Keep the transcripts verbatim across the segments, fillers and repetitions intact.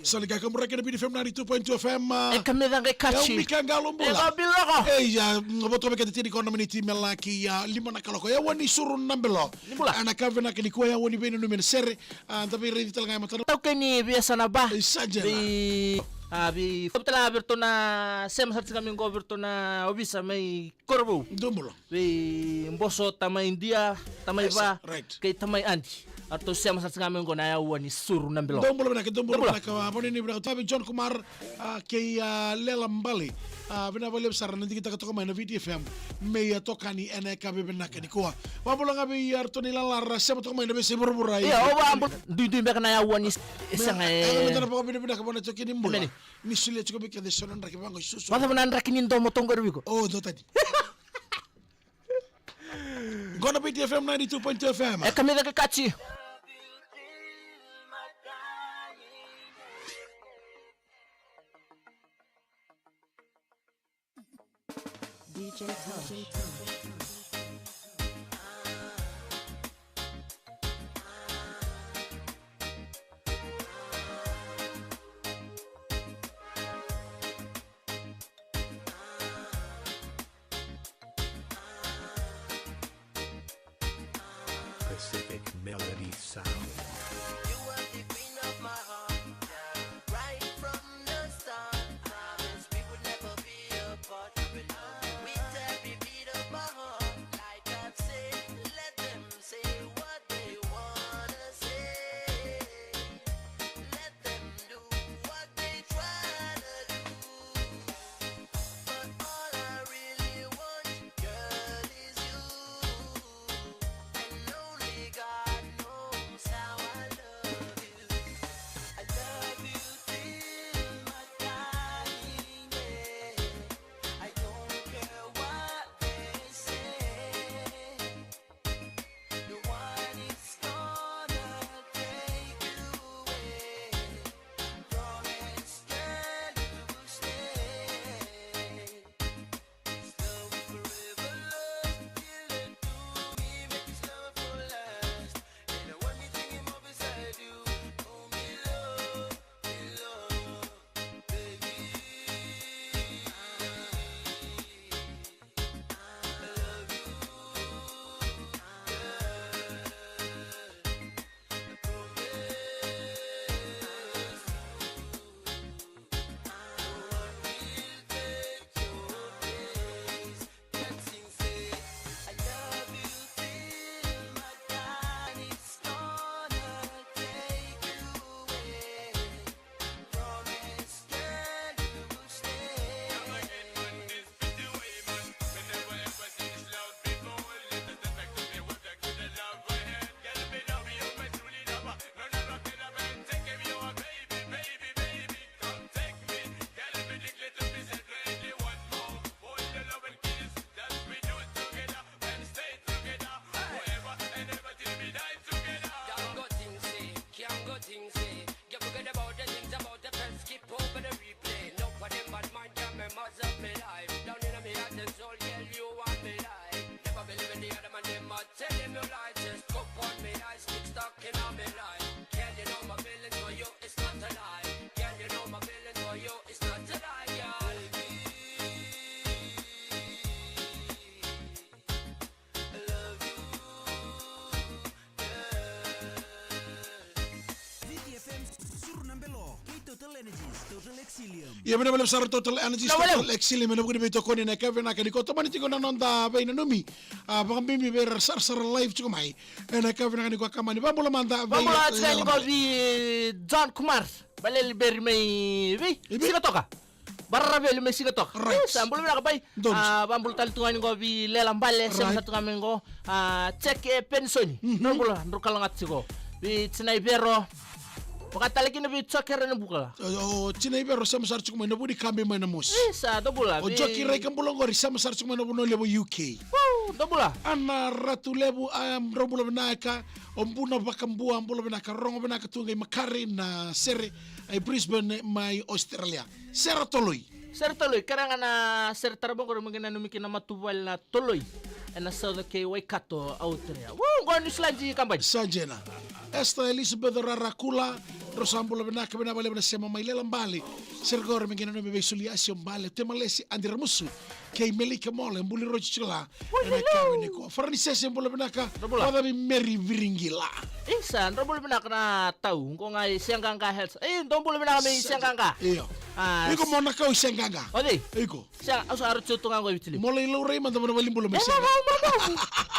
Sa liga ka muraki na Viti F M ninety-two point two F M, ah, e kamica qai kaci. E au Mika Galo Bula. E ka biloko. E ia, mm, voto vei keda tini ko na miniti me laki, ah, lima na kaloko. E au ni suru na belo. Ni bula. Ana ka vinaka ni kua e au ni veinanumi na sere. Ah, da veiraici tale ga e matana. Tau kei ni via sana ba. E sa jela. Vei, ah, vei, fau tale ga vei ratou na sema sara tiko mai qo vei ratou na ovisa mai Korovou. Dou bula. Vei Boso, tamai Dia, tamai Yes, Va, right. kei tamai Adi. Aratou sema sara tiko ga mai qo na yaua ni suru na bilo. Dou bula vinaka, dou bula Dou bula. vinaka. Ah, voni ni vinaka. Tavi John Kumar, ah, kei, ah, Lela Bale. Ah, vinaka vakalevu sara na digitaka toka mai na Viti F M. Me ia tokani ena yakavi vinaka ni kua. Vabula ga vei aratou na ilalara sema toka mai na veiyasai vuravura. Ia, o vabula. Duidui beka na yaua ni Me- sega e- e me dana vakavinavinaka vana toki ni bula. Emeni. Ni solia tiko vei keda eso na draki vaqo i susu. Vakacava na draki ni domo toqori vei iko? O, dou tani. Qo na Viti F M ninety-two point two F M. E kamica qai kaci. D J Tom. Pacific Melody Sound. You are the queen of my heart, yeah. Right from the start, promise we would never be apart. I will love you with every beat of my heart. Like God said, let them say what they wanna say. Let them do what they try to do. But all I really want, girl, is you. And only God knows how I love you. I love you till my dying day. I don't care what they say. No one is gonna take you away. Promise, girl, you will stay. This love will forever last. Till the do me, make this love for last. And I want me thinking more beside you. Oh, me love, me love, baby. Can't go things, eh. Can't forget about the things about the past. Skip over the replay. No for them bad mind can me mess up me life. Down in my heart and soul, girl, you want me life. Never believe in the other man, them a tell them no lie. Just go on me eyes, stick stuck in all me life. Girl, you know my feelings for you, it's not a lie. Girl, you know my feelings for you, it's not a lie, girl. Viti F M, suru na belo, kei Total Energies, Total Excellium. Ia, vinaka vakalevu sara Total Energies, Total Excellium, ena vuku ni veitokoni ena yakavi vinaka nikua. Tomani tiko na noda veinanumi, ah, vakabibi vei ira sarasara live tiko mai ena yakavi vinaka nikua. Kamani vabula mada vei Vabula tiko yani Lela ko Bale. Vei John Kumar, Baleli Beri mai vei Sigatoka. Vararaveli mai Sigatoka. Right. Eh, sa bula vinaka bai. Donu. Ah, vabula tale tu ga yani qo vei Lela Bale, sema Right. sa tu ga mai qo. Ah, Jeke Penisoni. Mhm. Drau bula, drau kalougata tiko. Vei Tinai Vero. Vaka tale kina vei Jokere Nabukala. O, o Tinai Vero, sema sara tiko mai na Vunikabe mai Namosi. Eh, sa dou bula. O Vei Joki Raika bula qori, sema sara tiko mai na Vanua Levu U K. Woo, dou bula. Ana Ratu Levu, ah, drau bula vinaka. O Buna Vakabua, bula vinaka, rogo vinaka tu qai makare na sere, ai Brisbane mai Australia. Sera Toloi. Sera Toloi, kere ga na sere tara vaqori me qai nanumi kina matuvale na Toloi. Ena sauca kei Waikato, Aoterea. Woo, qo Niusiladi, kabani. Sa jena. Esther Elizabeth Rarakula, Drau sa bula vinaka, vinaka vakalevu na sema mai Lela Bale. Sere qori me qai nanumi veisoli Asio Bale, Temalesi, Adi Ramusu, kei Melika Mole, Buli Roji Chula. Ena kavi ni ko. Faranisese bula vinaka. Drau bula. Vakavi Meri Viringila. Isa, drau bula vinaka na tau. Qo ga i Seaqaqa Health. E, drau bula vinaka me i Seaqaqa. Io. A, iko mo na kau i Seaqaqa. O cei? Iko. Sa, au sa aro tio tu ga qo i Viti Levu. Mo lai laurai mada mo na vali bula mai Seaqaqa.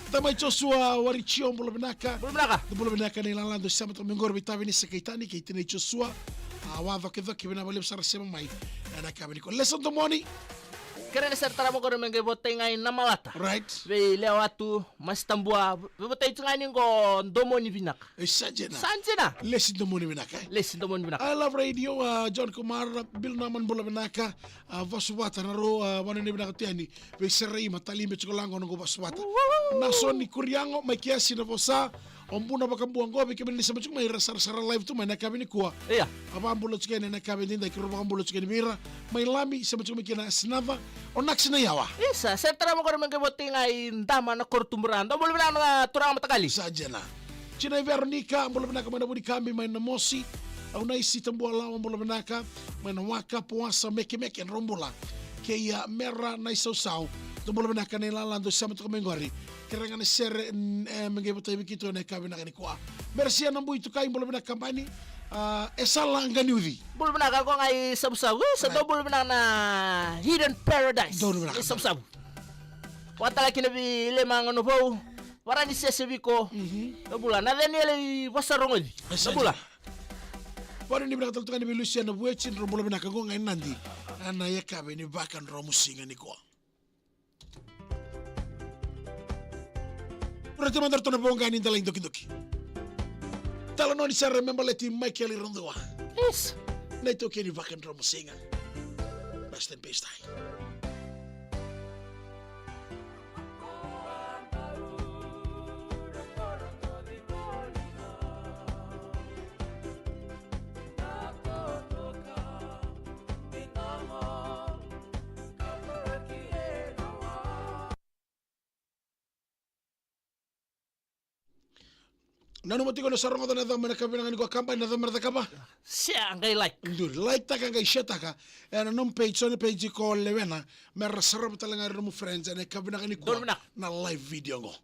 Tamai Joshua Warichio, bula vinaka. Bula vinaka. Bula vinaka na ilala, dou sema toka mai qori vei Tavi ni Sekaitani kei tinai Joshua. A, Wacokecoke, vinaka vakalevu sara sema mai. Ena kavi ni ko. Lesa Domoni. Kere na sere tarava qori me qai votai ga i Namalata. Right. Vei Lewatu, Masitabua, vei votai tu ga ni qo Domoni vinaka. E sa dina. Sa dina. Lesi Domoni vinaka, e? Lesi Domoni vinaka. I love radio, uh, John Kumar, Bill Norman bula vinaka, uh, Vasuvata, na ro, uh, vana ni vinaka tu yani, vei Seraima, Talibe, Tsukalaqo, na qo Vasuvata. Woo! Nasoni Kuriago, mai Kiasi na vosa, o Buna Vakabua qo, vei kemuni ni sema tiko mai, ra sarasara live tu mai na kavi ni kua. Ia. A vakabula tiko yani na kavi ni dai, kiro vakabula tiko yani vei ira, mai Lami, sema tiko mai kina Sinava, o Naksi na Yawa. Isa, sere tarava qori me qai votai ga i Dama na koro Tubura. Dou bula vinaka na turaga matakali. Sa dina. Tina i Veronika, bula vinaka mai na Vunikabi, mai na Mosi. Au na isi Tabualawa, bula vinaka. Mai na Waka, Poasa, Mekemeke, drau bula. Kei a Mera na i Sausau. Dou bula vinaka na ilala, dou sema toka mai qori. Kere ga na sere, n-, e, me qai votai vei keitou ena kavi vinaka ni kua. Mera Sia na Bui Tukai, bula vinaka Kabani. A, e Sala Ganiuci. Bula vinaka qo ga i Savusavu. E, sa dou bula vinaka na Hidden Paradise. Dou bula vinaka. I Savusavu. Vakatale kina vei Lema Ganovou, Varanisese Viko. Mhm. Dou bula. Na Daniele i Vasarogoci. Dou bula. Varanisese vinaka tale tu ga ni vei Lucia na Vueci, drau bula vinaka qo ga i Nadi. Ena yakavi ni vakadromusiga ni kua. Pura te mada ratou na voqa ni dala i dokidoki. Tala noni sara me baleti Michael i Rodoa. Yes. Na itaukei ni vakadromusiga. Rest in peace, tai. Nanuma tiko ni sa rogoca na yacamuni ena yakavi vinaka ni kua, Kabani, na yacamuni na cakava. Share, qai like. Duri, like taka, qai share taka. Ena nomu page, so na page ko Lewena, me ra sarava tale ga ira nomu friends ena yakavi vinaka ni kua. Donu vinaka. Na live video qo.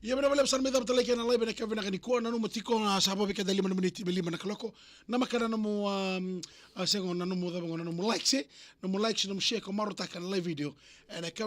Ia, vinaka vakalevu sa na mai cava tale ena live ena yakavi vinaka nikua. Nanuma tiko, a, sa vo vei keda lima na miniti me lima na kaloko. Namaka na nomu, um, a, sega, na nomu cava qo, na nomu likes, e? Nomu likes, nomu share, ko marautaka na live video ena yakavi